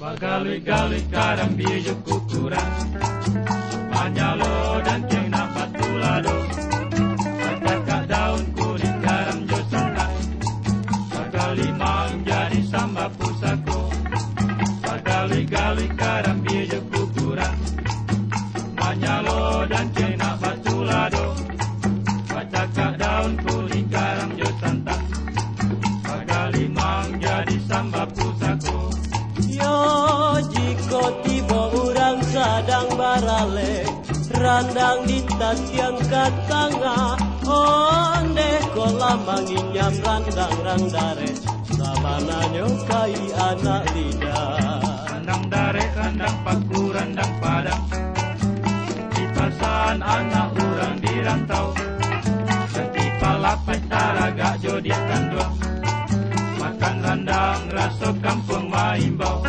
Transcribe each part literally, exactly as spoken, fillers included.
Bagaluik-galuik karambia jo kukurang, manyalo danceng nak batulado, bacakak daun kunik garam jo santan, bagalimang jadi samba pusako. Bagaluik-galuik karambia jo kukurang, manyalo danceng nak batulado, bacakak daun kunik garam jo santan, bagalimang jadi samba pusako. Yo, jikok tibo urang sadang baralek, randang di tatiang ka tangah, ondeh kok lah manginyam randang rang darek, sabananyo kai anak lidah. Randang darek, randang paku, randang padang, dipasaan anak urang di rantau. Sakipalapeh taragak jo diak kanduang, makan randang raso kampuang maimbau.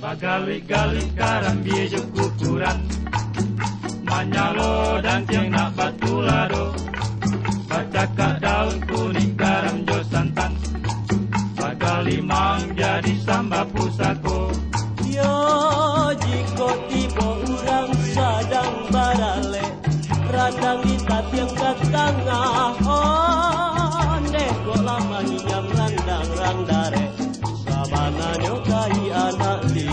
Bagaluik-galuik karambia jo kukurang, manyalo danceng nak batulado, bacakak daun kunik garam jo santan, bagalimang jadi samba pusako. Yo, jikok tibo urang sadang baralek, randang di tatiang ka tangah, ondeh kok lah manginyam randang rang darek, sabananyo kai anak lidah.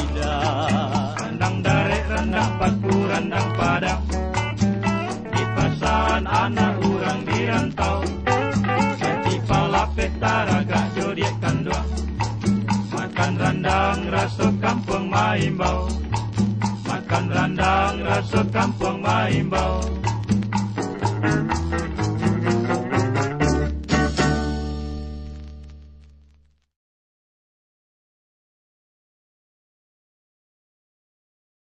Randang darek, randang paku, randang padang, dipasaan anak urang di rantau. Sakipalapeh taragak jo diak kanduang, makan randang raso kampuang maimbau. Makan randang raso kampuang maimbau.